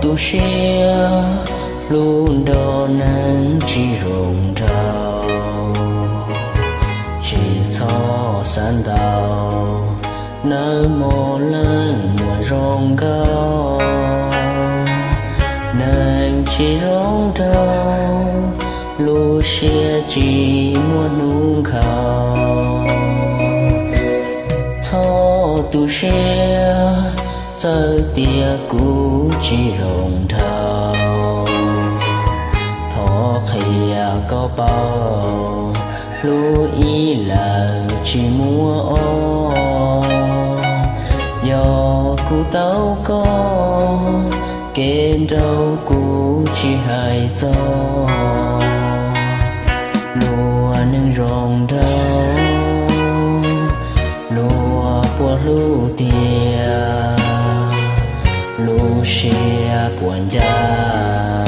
Tu siab hlub nrog neeg tsis zoo nraug, tsis txhob xav ntau, nawb mog leej muam zoo nkauj. Neeg tsis zoo nraug, lub siab tsis muaj hnub nkhaus. Txhob tu siab, txawm tias kuv tsis zoo nraug, thov qhia koj paub, hlub ib leeg tsis muaj ob. Yog kuv tau koj, kev nraug kuv tsis hais txog. Luag neeg zoo nraug, luag puas hlub tiag? Lub siab puas ncaj,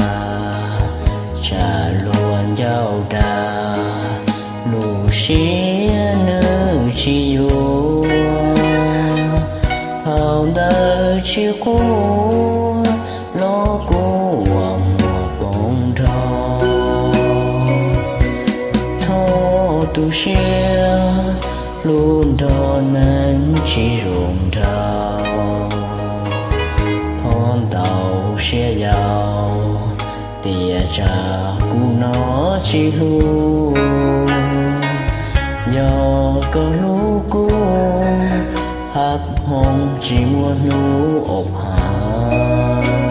tsam luag ncauj dag, lub siab nws tsis yuav. Thaum ntawd tsis quaj, los kuv ua muag poob nrho. Txhob tu siab, hlub nrog neeg tsis zoo nraug, thov ntau siab yau, tiam tsam kuv no tsis hlub. Yog koj hlub kuv, hab hoo tsis muaj hnub ob phav.